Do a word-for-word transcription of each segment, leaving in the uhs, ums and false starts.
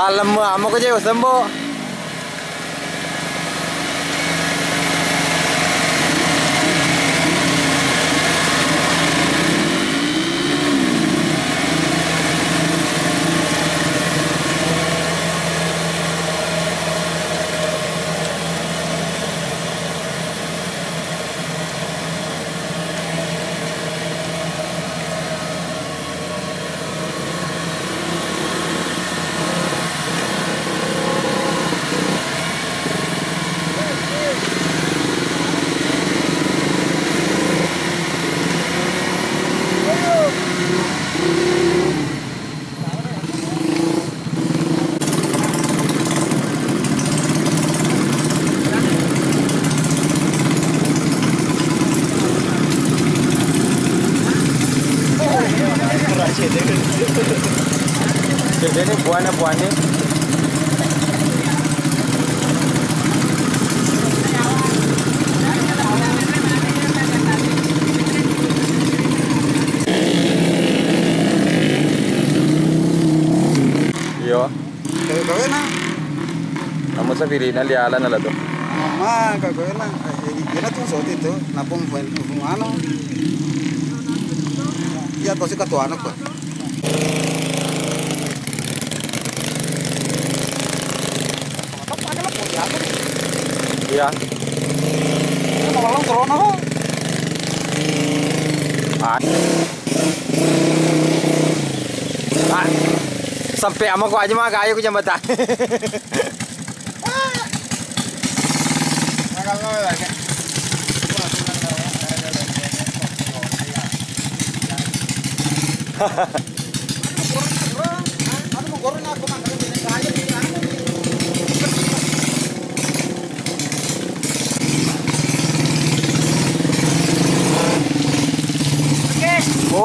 Alem amo ko je sembo. Jadi ini buahnya-buahnya. Iyo. Gawe-gawena. Namu sapirina lialana la tu. Mama kagawena. Eh, iyana tu soti tu. Napung anu. Iya tosi katuana ko. Iya. Ah. Ah. Sampai ama ko aja mah kayu ke jembatan.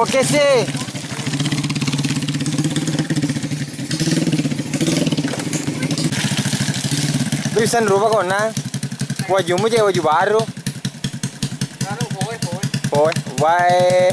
Oke sih. Bisa rupa kona. Wajumu je waju baru. Poe, wae.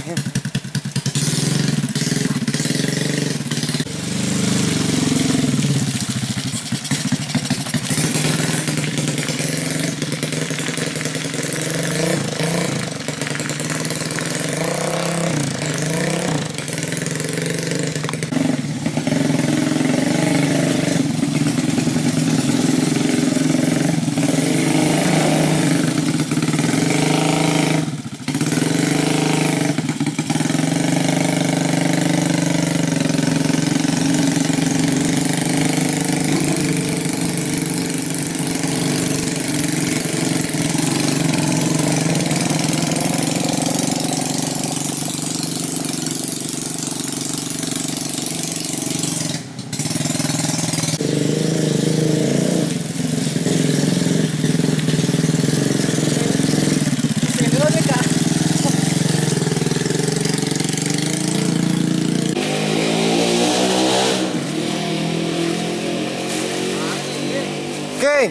Oke.